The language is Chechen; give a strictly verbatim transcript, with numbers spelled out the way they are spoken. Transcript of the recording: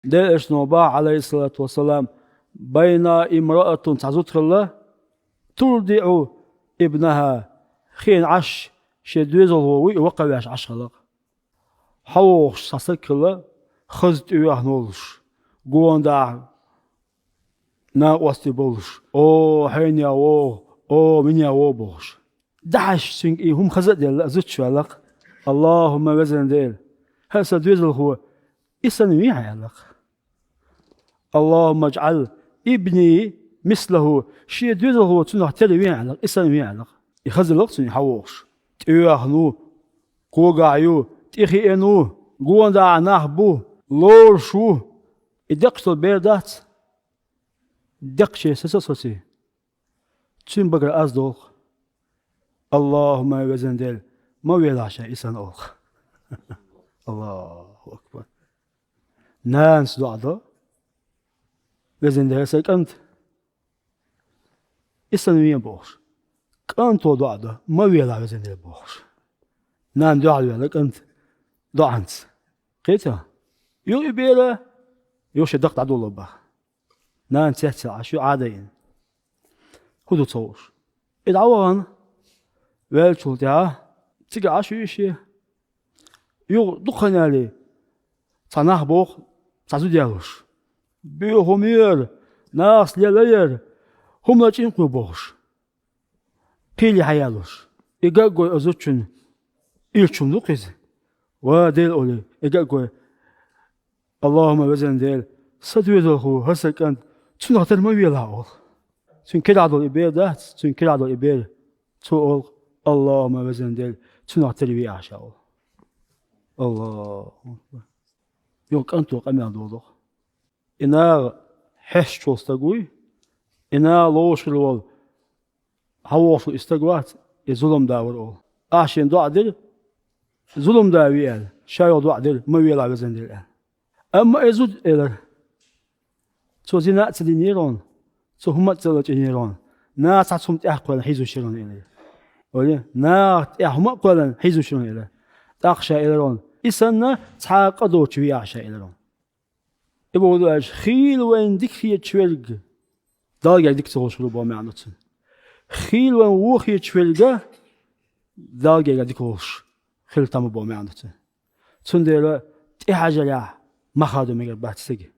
Делаш нобахь, алейхиссалату вассалам, байна имраатун цхьа зуда хилла, турдиу ибнаха, хиъна Ӏаш, шен доьзалхо вуй, и вакха веш Ӏаш хилла. ХьавогӀуш цхьа саг хилла, хаза тӀе вехна волуш, гонадахьа накъостий болуш: «О, хьенех вогӀу, о, минех вогӀу», – бохуш. Дахьаш цуьнга и хӀума хаза а делла, зудчо аьлла-кх: «Аллахумма, везан Дела, хӀара сан доьзалхо и санна вехьа», – аьлла-кх. «Аллахумма жӀал ибни мислаху, шен доьзалхо цунах тера вехьа», – аьлла-кх, и санна вехьа аьлла-кх. И хаза хилла-кх цуьнан хьавогӀуш. ТӀе вехна ву, когахь ю, тӀе хиъна ву, гонадахьа нах бу, лоруш ву. И декхаш долу бер дац? Декхче саца а соций, цуьнан багара аз долу-кх: «Аллахумма, везан Дела, ма велахь ша и санна», – олу-кх. Аллаху акбар! Нанас доӀа до: «Везан Дела, сан кӀант и санна вехьа», – бохуш. КӀанто доӀа до: «Ма велахь, везан Дела», – бохуш. Нана дуьхьал ваьлла кӀанта доӀанца. Кхетий хьо? Юха и бер, юха шен дакха дӀадоло боху. Нана цецъяьлла Ӏаш ю, Ӏадайина. ХӀун ду ца хууш. И дӀавахана, ваьллачул тӀаьхьа, цигахь Ӏаш ю и шен. Юха дукха хан ялале, цхьа нах боху, цхьа зуда ялош: «Боьха хӀума яра, нахаца лелаяра, хӀума лачкъийна-кх», – бохуш. Пхийле хьаялош. И ган а гой оцу зудчун ирча хӀума ду-кх иза. «Ва Дела», – олий, и ган а гой: «Аллахумма, везан Дела, сан доьзалхо, хӀара сан кӀант, цунах тера ма велахь», – олу. Цуьнан кирахь долу и бер дац, цуьнан кирахь долу и бер. Цо олу-кх: «Аллахумма, везан Дела, цунах тера вехьа ша», – олу. Аллаху акбар! Юха кӀанто къамел долу-кх. И наха хьестачул стаг вуй, и наха лоруш хир волу, хьавогӀуш волу и стаг вац, и зуламда вара, олу. Ахь шена доӀа дира, зуламда ве аьлла, ша юха доӀа дира: «Ма велахь, везан Дела», – аьлла. Амма и зуда элира: «Цо зина а ца динера хьуна, цо хӀума а ца лачкъийнера хьуна, нахаца цхьацца хӀума тӀехь а кхоьллина хьийзош яра хьуна», – элира. Олий, нахаца тӀехь хӀума а кхоьллина хьийзош яра хьуна, элира. ТӀаккха ша элира хьуна: «И санна, цхьа а къа доцуш вехьа ша», – элира хьуна. И бохург ду аьлча, хийла вайна дика хеташ верг Далла гергахь дика ца хуьлуш хир ву боху маьӀна ду цуьнан. Хийла вайна вон хеташ верг Далла гергахь дика хуьлуш хир там бу боху маьӀна ду цуьнан. Цундела тӀехьажарехь мах хадо мегар бац стеган.